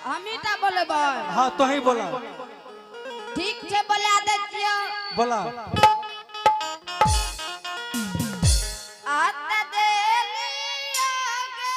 हमी टा बोलेबै। हाँ तो ही बोला। ठीक छै, बोला दै छियौ। बोला। आत देलियो गे।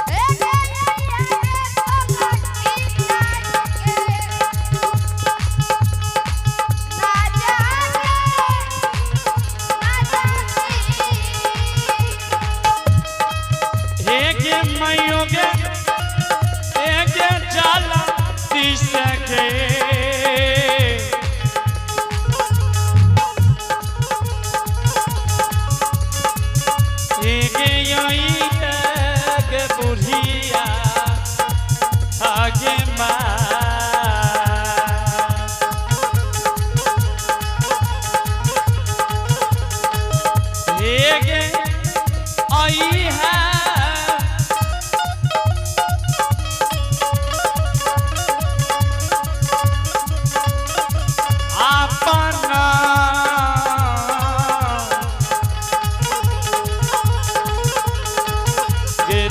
ए भैया। हे गे मैयो गे, हे गे जाला सके। हे गे यही गे बुढ़िया आगे माँ। हे गे आई है। अपना गे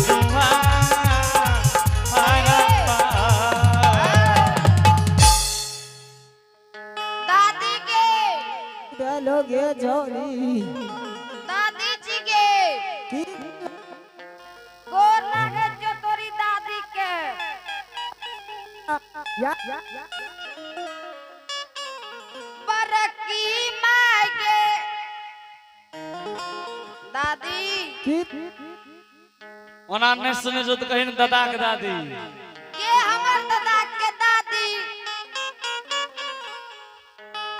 दादी के। लोगे जोरी। दादी जी के। की? गोर लागत जो तोरी दादी के। या। बरकी माय के दादी। की? ओना नहीं सुने जो तो कहीं दादा के दादी। के हमर दादा के दादी?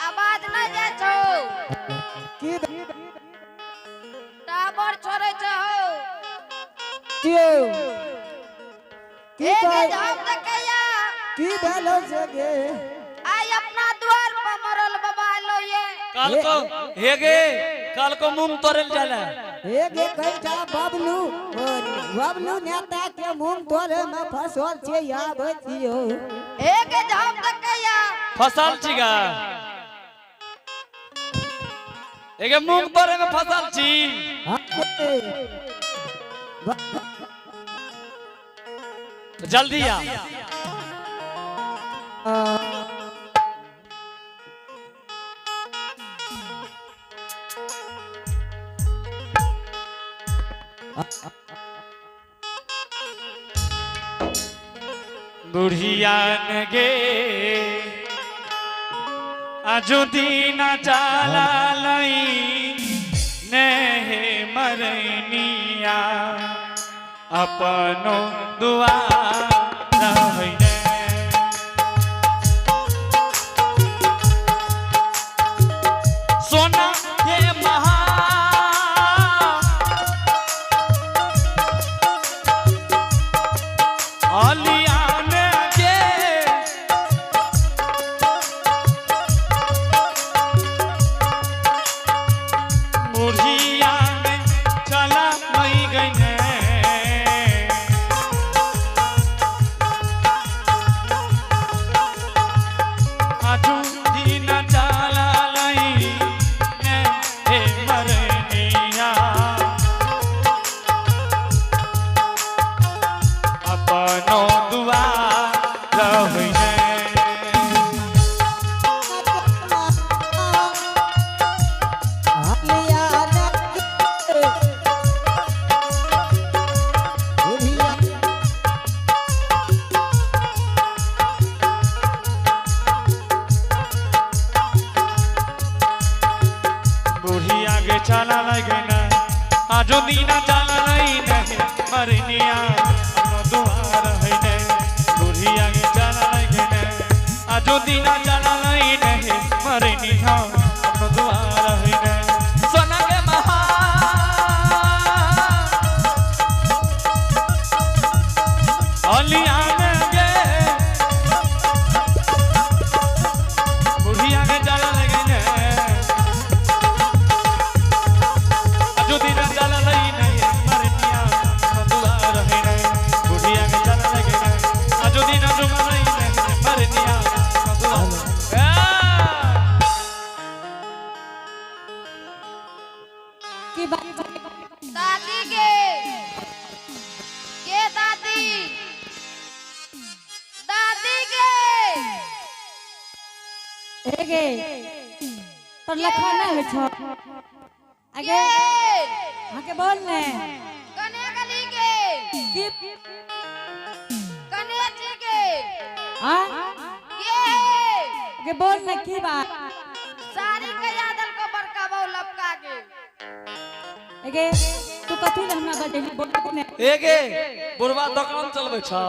आवाज न जाय छौ। की? टावर छोड़े छौ। कियो की? ए गे। कह। हम देखैया। की भेलो से गे? आई अपना द्वार पर मरल बाबा एलो ये। कल को हे गे, कल को मूंग तोड़ल जाला। हे गे, कईटा बबलू बबलू नेता के मूंग तोड़े में फसल छे, आबै छियो। ए गे, हम देखैया। फसल छी गा एगे, मूंग तोड़े में फसल छी। हाँ, गे। जल्दी आ। बुढ़िया गे, आजो दिन चाला लई ने मरनिया अपनो दुआ रहने। सोना के महा अलियान के मुढ़िया में चला मई गईने। अजुदीना जाला लईने मरनिया अपनो दुआर है सोना के महा अलिया में गे बुढ़िया के जाला लगने अजुदीना जाला लईने मरनिया अपनो दुआर है बुढ़िया के जाला लगने अजुदीना जुमा लईने मरनिया अपनो दुआर ए! की बात दादी के के दादी दादी के हे गे तोर लखा नहीं होइ छौ आगे के हाँ के बोल ने कने गली के की कने जी के हाँ के के बोल ने की बात सारी के यादल को बड़का बहु लपका के एगे तू कथी ले हमरा बजेली बोल ने एगे बुढ़वा दोकान चलबै छ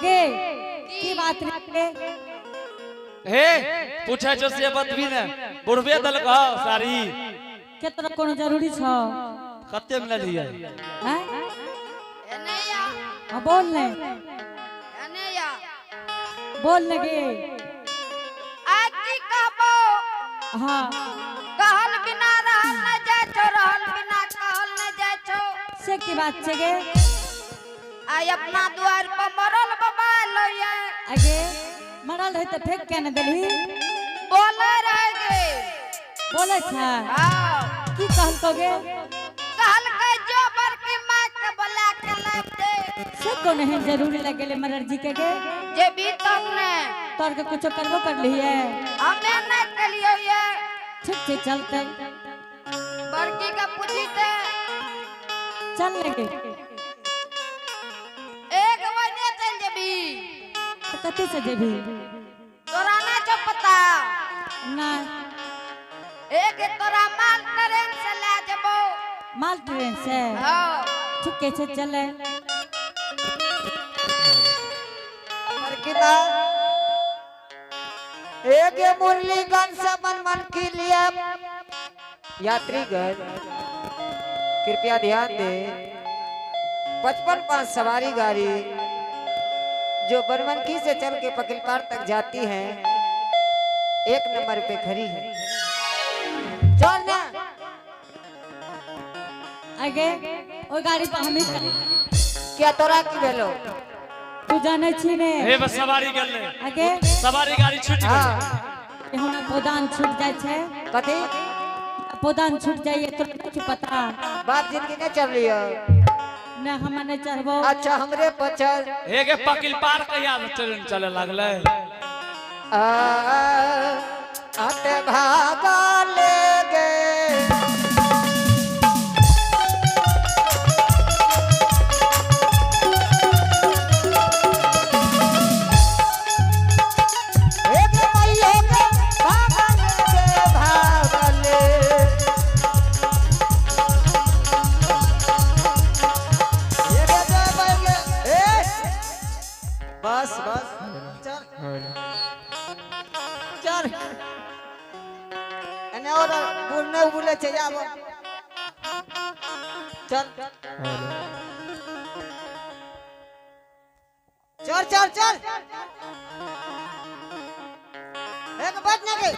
गे की बात रे हे पूछै छौ से बतबी ने बुढ़बे देलक हौ साड़ी के तोरा कोनो जरूरी छौ कते में लेलियै हैं एने या हाँ बोल ने एने या बोल ने गे आज की कहबो हाँ कहल बिना रहल न जाय छौ रहल बिना कहल न जाय छौ से की बात छै गे आई अपना द्वार पर मरल बाबा एलो ये आगे मरल रहे तऽ फेंक के ने देलही बोले रह गे बोले छै हाँ की कहलको गे कहलकै जो बड़की माय के बोला के लाब दे से कोन एहन जरूरी लग गेलै मरर जी के गे जे भी तब ने तोर के कुछो करबो करलियै हमे नहीं कलियो ये ठीक छै चलते बड़की के पूछी ते चल लगे एक महीने चल जेबी तऽ कथी से जेबही तोरा ना छौ पता ना एक तोरा माल ट्रेन से ले जेबो माल ट्रेन से हाँ ठीक छै चले बड़की माँ एक मुरलीगंज से मन के लिए यात्रीगण कृपया ध्यान दें 55 सवारी गाड़ी जो बनमनखी से चल के पकिलपार तक जाती है एक नंबर पे खड़ी है चल ना आगे ओहि गाड़ी पर हमही क्या तोरा की भेलो तू जानै छी ने हे बस सवारी गेलै आगे सवारी गाड़ी छूटि गेलै हाँ हमरा पौदान छूट जाइ छै कथी पौदान छूट जाइए तोरा कुछ पता बाप जिंदगी नहीं चल रही हो नहि हमरा नहि चढ़बो अच्छा हमरे पर चल हे गे पकिल पार कहिया से ट्रेन चले लागलै अत भागा ले गए एक मैयो के भागा ले गे, भागा ले। एक जय गे, ए, बस बस चल चल एने और बुलने बुले छै आब चल चल चल चल एक बैठ ना गई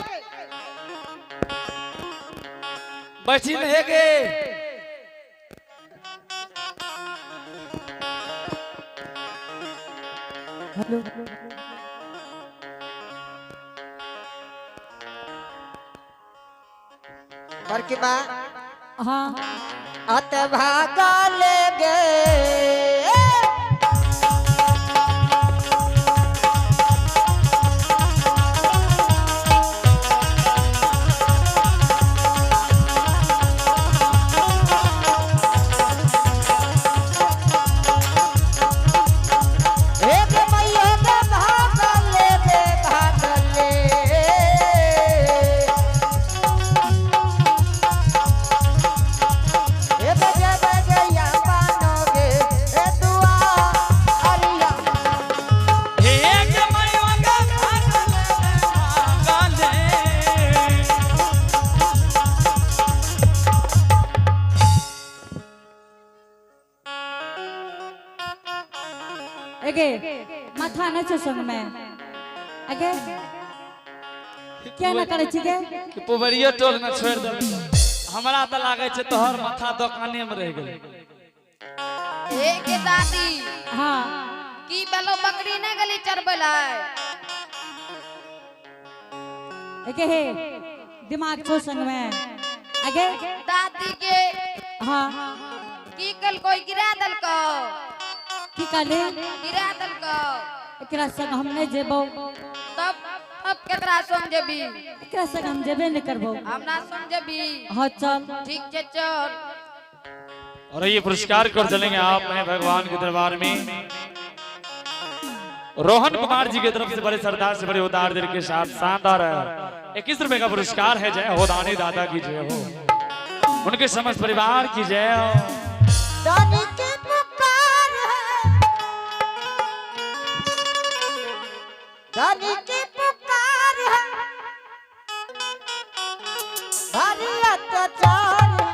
बैठी ने हे गे बड़की माँ हाँ अत भागा ले गए एक मैया के भागा ले गे, भागा ले। ए बजे बजैया पानोगे, ए अगे माथा नहि छौ संग में। अगे किया ना करै छी गे? कि पुबरियो टोल में छोड़ि देलकै। हमरा तऽ लागै छै तोहर माथा दोकाने में रहि गेलै। हे गे दादी। हाँ। की भेलो, बकरी नहि गेली चरबै लए? अगे हे, दिमाग छौ संग में? अगे दादी के। हाँ। की कलको, गिरा देलको। की कहली? गिरा देलको। एकरा संग हम नहि जेबौ। तब अब केकरा संग जेबी? एकरा संग हम जेबे नहि करबौ। हमरा संग जेबी? हाँ, चल। ठीक छै, चल। और ये पुरस्कार कर चलेंगे आप हैं भगवान के दरबार में रोहन कुमार जी की तरफ से बड़े सरदार से बड़े उदार दिल के साथ शानदार 21 रुपए का पुरस्कार है। जय हो दानी दादा की जय हो, उनके समस्त परिवार की जय हो। दानी की पुकार है, दानी की पुकार है, भारी अत्याचार है।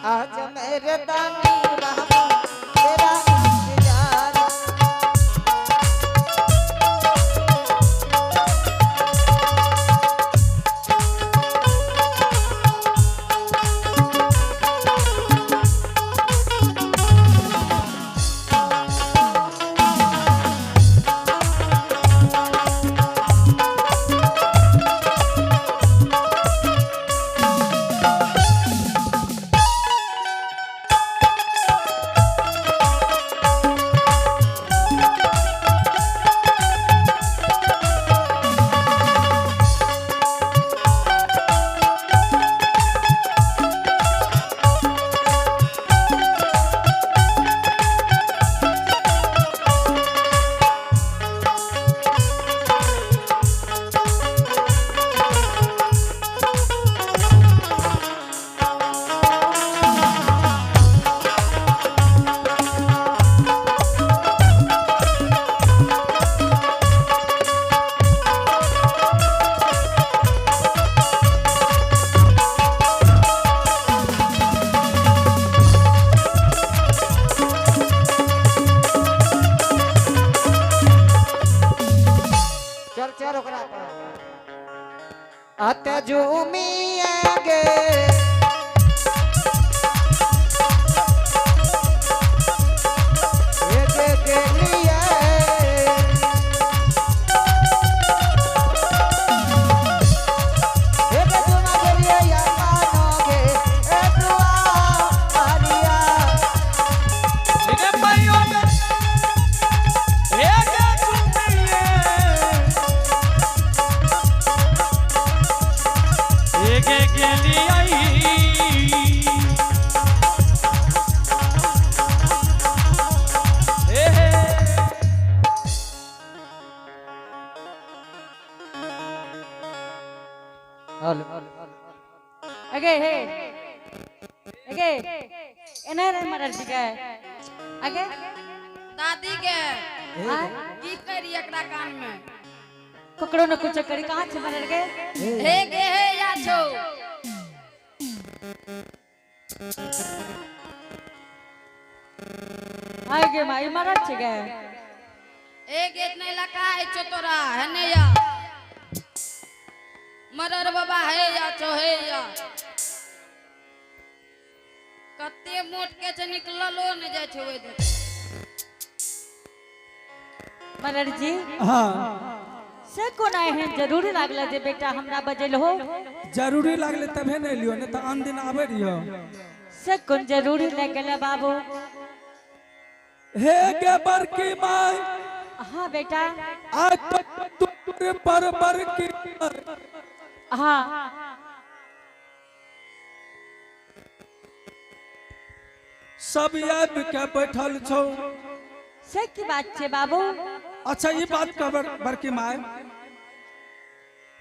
आज मेरे दानी बाबा तेरा इंतजार है। चल चल ओकरा पर अत झूमिएंगे। एक के लिए एक जुमा के लिए या मानोगे ए दुआ आरिया। रे भाइयों में एक चुनरिए, एक के लिए आई। हे हे। हेलो। अगे हे, अगे एना रे मरल छी गे? अगे। दादी के। हाँ? की करी एकरा कान में? ककरो न कुछ करी। कहाँ छै मरल गे? हे गे, हे या छौ। आय गे माई, मरल छै गे? ए गे, नहीं लका है छौ तोरा है ने या मरर बाबा, हे या छौ, हे या। कते मोट के छै, निकललो ने जाइ छै ओहि दिन। मरल जी। हाँ। से कोना एहन जरूरी लागल जे बेटा हमरा बजेल हो? जरूरी लागले तभे नहीं लियो, नहीं तो आन दिन आबे रहियो। से कोन जरूरी लग गेल बाबू? हे गे बड़की माई। हाँ बेटा। आज तो तुर पर बड़की माई। हाँ। सब आबि के बैठल छौ। से की बात छै बाबू? अच्छा, ये बात कह बड़की माई,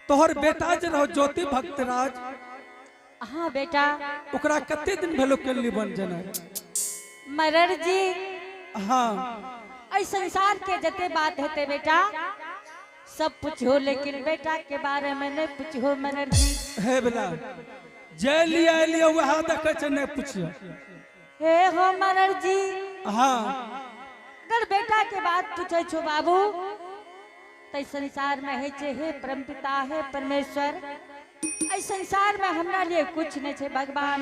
तोहर बेटा जे रहो ज्योति भक्तराज, हाँ बेटा। ओकरा कते दिन भेलो केली बन जेना? मरर जी। हाँ। एहि संसार के जते बात हेते बेटा, सब पूछो, लेकिन बेटा के बारे में नहीं पूछो मरर जी। हे बेला जे लिए एलियो वएह देखै छै, नहि पुछियो। हे हो मरर जी। हाँ। अगर बेटा के बात पूछे छो बाबू तो संसार में है छे हे परमपिता हे परमेश्वर, एहि संसार में हमरा लिए कुछ नहीं छे भगवान।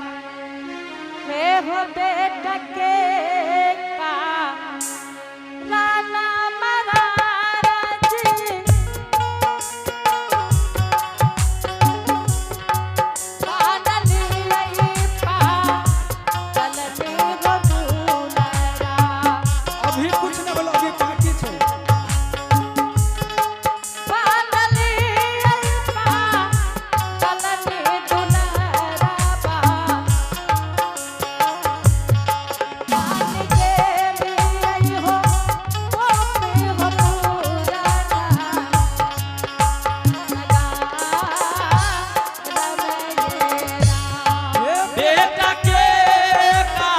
हे हो बेटा के का राना महाराज अभी कुछ न बोलो, अभी बाकी छे। हे बेटा के का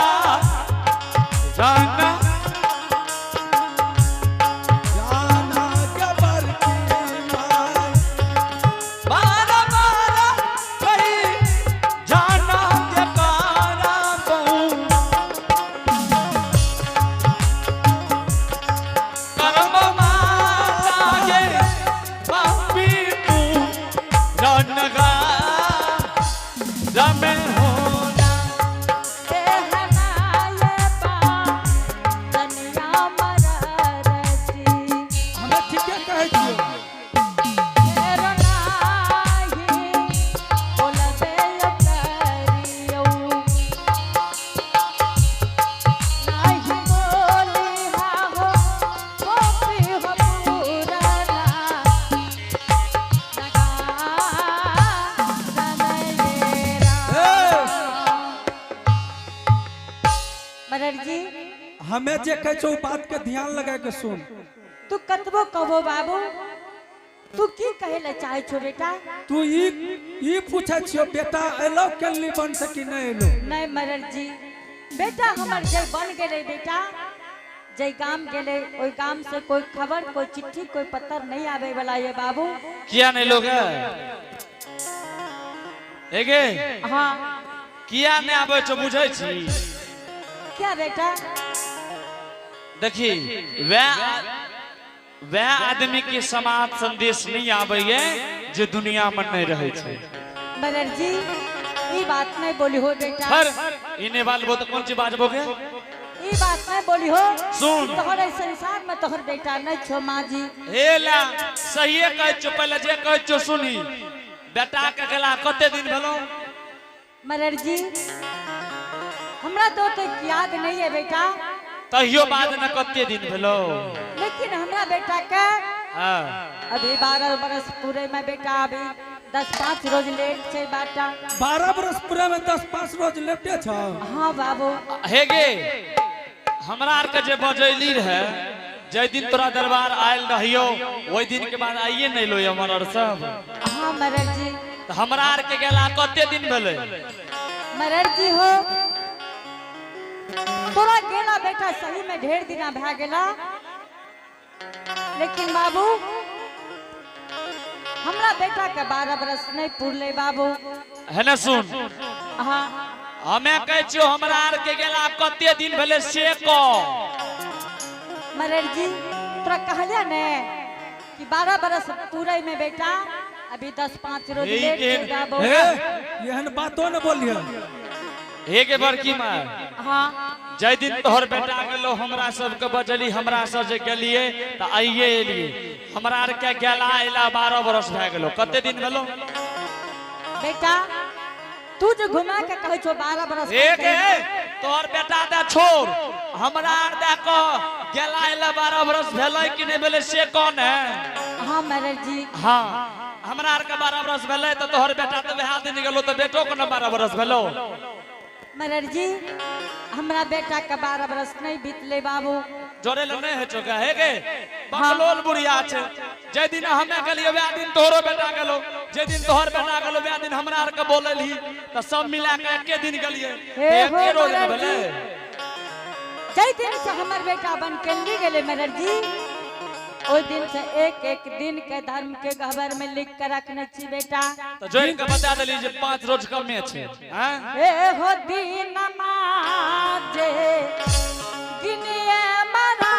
जाना जाना के बरकी माय। बारह बारह कही जाना के कारा बहु कर्म माता के पापी तू रणगा रमे होना। हमे ठीके कहै छियै। मरर जी, हमे जे कहै छौ ओ बात के ध्यान लगा के सुन। तू कतबो कहो बाबू, तू की कहे ला चाहे छो बेटा? तू ई ई पूछै छियो बेटा एलो केली बन से कि नहीं एलो? नहीं मरर जी, बेटा हमर जय बन गेले बेटा, जय गाम गेले ओई गाम से कोई खबर कोई चिट्ठी कोई पत्थर नहीं आवे वाला ये बाबू। किया नहीं लोग एगे? हाँ। किया नहीं आबै छौ बुझै छी? क्या बेटा? देखी वह आदमी के समाज संदेश नहीं आबैये जे दुनिया में नहीं रहे छै। मरर जी, ई बात नहीं बोली हो बेटा। हर इने बालबो तो कौन चीज बाजबो के? ई बात नहीं बोली हो। सुन। तोहर एहि संसार में तोहर बेटा नहीं छो माँ जी। हे ला सहिए कहै छौ, पहले जे कहै छौ सुनी। बेटा के गेला कते दिन भेलौ? मरर जी, हमरा तो ओतेक याद नहीं है बेटा। तहियो बाद न कते दिन भेलौ? लेकिन हमरा बेटा के हाँ। अभी 12 बरस पूरे में बेटा, अभी 10-5 रोज लेट छे बेटा। 12 बरस पूरे में 10-5 रोज लेटे छौ? हाँ बाबू। हे गे, हमरा आर के जे बजैली रहे जै दिन तोरा दरबार आयल रहियो ओहि दिन के बाद आइए नहीं लो हमर आर सब। हाँ मरर जी। तऽ हमरा आर के गेला कते दिन भेलै? मरर जी हो, तोरा गेला बेटा सही में ढेर दिना भए गेला, लेकिन बाबू हमरा बेटा के 12 बरस नहीं पुरले बाबू। है ना सुन। हाँ। हमे कहै छियौ हमरा आर के गेला कते दिन भेलै से कह। मरर जी, तोरा कहलिया ने कि 12 बरस पूरे में बेटा अभी 10-5 रोज हे लेट के- छै बाबू। हे एहन बातो न बोलिए। हे के बड़की माय। हाँ। जै दिन तोहर बेटा गेलो हमरा सबके बजली, हमरा सब जे गेलिए तऽ आइए एलिए। हमरा आर के गेला अयला 12 बरस भए गेलो। कते दिन भेलो? बेटा तू जो घुमा के कहै छो 12 बरस। हे के तोहर बेटा दे छोड़, हमरा आर दे कह गेला अयला 12 बरस भेलै कि नहि भेलै से कौन है? हाँ मरर जी। हाँ, हमरा आर के 12 बरस भेलै तऽ तोहर बेटा तऽ वएह दिन गेलो तऽ बेटो के ने 12 बरस भेलो। मरर जी, हमरा बेटा के 12 बरस नहीं बीतले बाबू। जोड़े ले नहीं है चौका हे गे बकलोल बुढ़िया छे। जे दिन हमे गेलिए वएह दिन तोहरो बेटा गेलो, जे दिन तोहर बेटा गेलो वएह दिन हमरा आर के बोललही, तऽ सब मिला के एके दिन गेलिए। हे हो एके रोज मरर भेलै। जी, जै दिन से हमर बेटा बन केंद्री गेले मरर जी, ओहि दिन से एक एक दिन के धर्म के गहबर में लिख के रखने छी बेटा। तऽ जोड़ि के बता देली जे 5 रोज कमे छै। हैं? ए हो दिन माजे गिनिए मरा।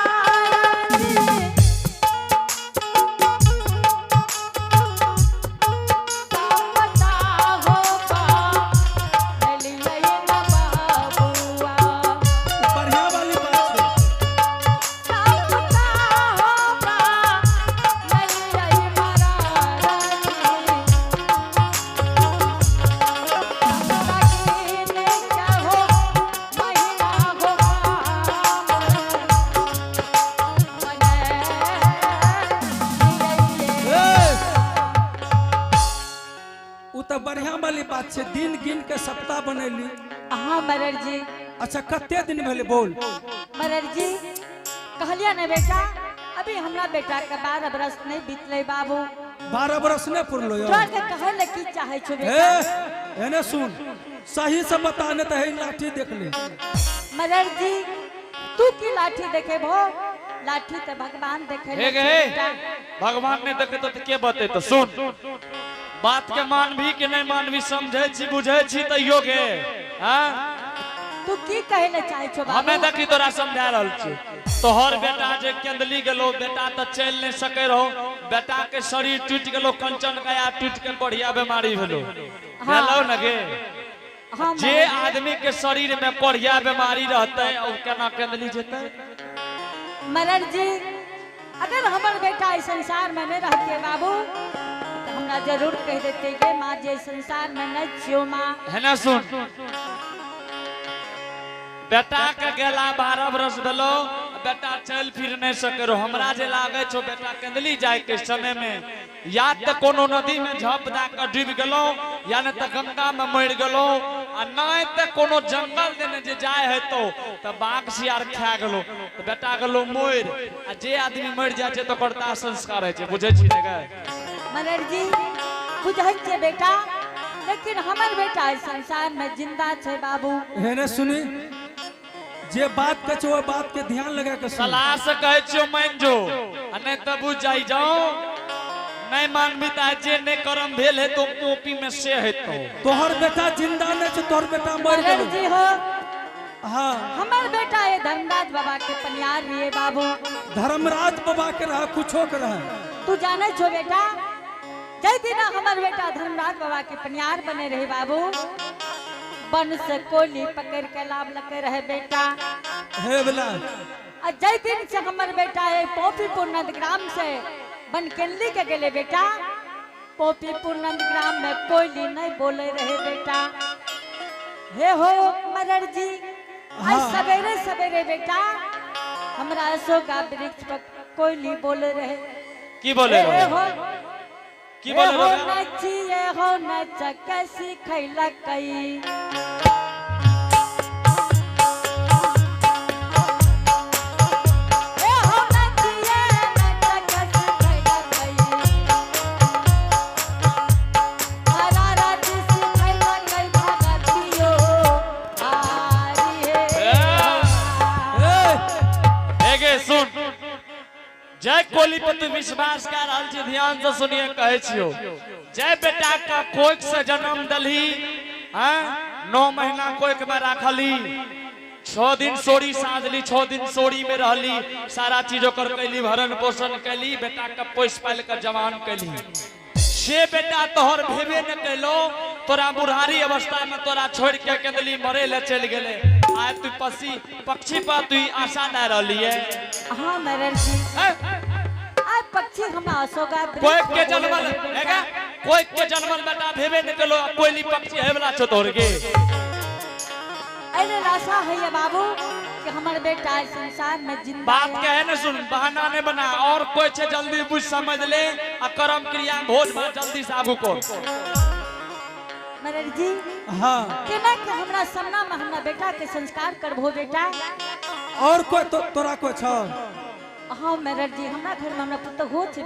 तो बढ़िया वाली बात छे, दिन गिन के सप्ताह बनैली। हाँ मरर जी। अच्छा कते दिन भेलै बोल? मरर जी कहलिया ने बेटा, अभी हमरा बेटा के 12 बरस नहीं बीतले बाबू। 12 बरस नहीं पुरलो यो। तोरा के कहै ले की चाहे छो ए, बेटा? एने सुन, सही से बता ने तो है लाठी देख ले। मरर जी तू की लाठी देखे भो? लाठी तो भगवान देखे हे ले गे, बेटा। भगवान ने देखे तो के बते? तो सुन, बात के मानवी के नहीं मानवी, समझे छी बुझे छी तैयो गे। हाँ तू की कहे ले चाहे छो बाबू? हमें देखी तोरा समझा रहल छी। तोहर बेटा जे केंदली गेलो, बेटा तो चल नहीं सके रहो, बेटा के शरीर टूट गेलो, कंचन काया टूट के बढ़िया बीमारी भेलो। हाँ। भेलो न गे? हाँ, जे मरर जी। आदमी के शरीर में बढ़िया बीमारी रहते ओ केना केंदली जेते? मरर जी अगर हमर बेटा इस संसार में नहीं रहते बाबू तो हमरा जरूर कह देते गे माँ जे संसार में नहीं छियो माँ। है ना सुन, बेटा के गेला 12 बरस भेलो, बेटा चल फिर नहीं सके रहो। हमरा जे लागे छो बेटा केंदली जाय के समय में या तो कोनो नदी में झप दा के डूब गेलो, या न तो गंगा में मर गेलो, आ नहीं तो कोनो जंगल देने जे जाय है तो बाघ सियार खा गेलो, तो बेटा गेलो मर। आ जे आदमी मर जाय छै तो ओकर दाह संस्कार होइ छै, बुझै छी ने गे? मरर जी बुझै छियै बेटा, लेकिन हमर बेटा इस संसार में जिंदा छै बाबू। हेने सुनी, जे बात के छो बात के ध्यान लगा के सुन। सलाह से कहै छियो मान जो, आ नहीं तब बुझ जाई जाओ। नहीं मानबी त जे नहीं करम भेल है तो कॉपी में से है तो। तोहर बेटा जिंदा नहीं छो, तोहर बेटा मर मरर गेलो। जी हो। हाँ। हमर बेटा ये धर्मराज बाबा के पनियार रहिए बाबू। धर्मराज बाबा के रहा, कुछो के रहा। तू जाने छो बेटा, जय दिना हमर बेटा धर्मराज बाबा के पनियार बने रहे बाबू, वन से कोली पकड़ के लाभ लके रहे बेटा। हे बेला। आ जय दिन से हमर बेटा है पोपीपुर नंदग्राम से बनकेली के गेले बेटा, पोपीपुर नंदग्राम में कोयली नहीं बोले रहे बेटा। हे हो मरर जी, आज हाँ। सवेरे सवेरे बेटा हमरा अशोका वृक्ष पर कोयली बोले रहे। की बोले हे रहे? हो की बोले हो रहे? नचिए हो नच कैसी खैला कई। ए हो नचिए नच कैसी खैला कई। हरा राज सी खैला कई भगतियो आरी हे। ए, हे गे सुन, जय कोली पर तू विश्वास कर रहल छी, ध्यान से सुनिए कहै छियो। जय बेटा का कोख से जन्म दलही, हाँ 9 महीना कोख में राखली, 6 दिन सोरी साजली, 6 दिन सोरी में रहली, सारा चीज ओकर कैली, भरण पोषण कैली, बेटा के पोष पाल के जवान कैली। से बेटा तोहर भेबे न कैलो, तोरा बुढ़ारी अवस्था में तोरा छोड़ के केंदली मरे ले चल गेले। आय तू पक्षी पर तू आशा दे रहली है। हाँ मरर जी, हैं? आ पक्षी हमरा अशोका वृक्ष कोई के पर जन्मल बोले रहे हैगा, कोई के जन्मल बेटा भेबे न केलो, कोयली पक्षी है वाला छो तोर के। अरे आशा है ये बाबू कि हमर बेटा इस संसार में जिंदा बात है। के है ना सुन, बहाना नहीं बना, और कोई छे जल्दी बुझ समझ ले आ कर्म क्रिया भोज भात जल्दी से आगू कर। मरर जी हाँ। केना के हमरा सामना में हमरा बेटा के संस्कार करबो बेटा? और कोई तोरा कोई छो? हाँ मरर जी, हमरा घर में हमरा पुतहु हो छे।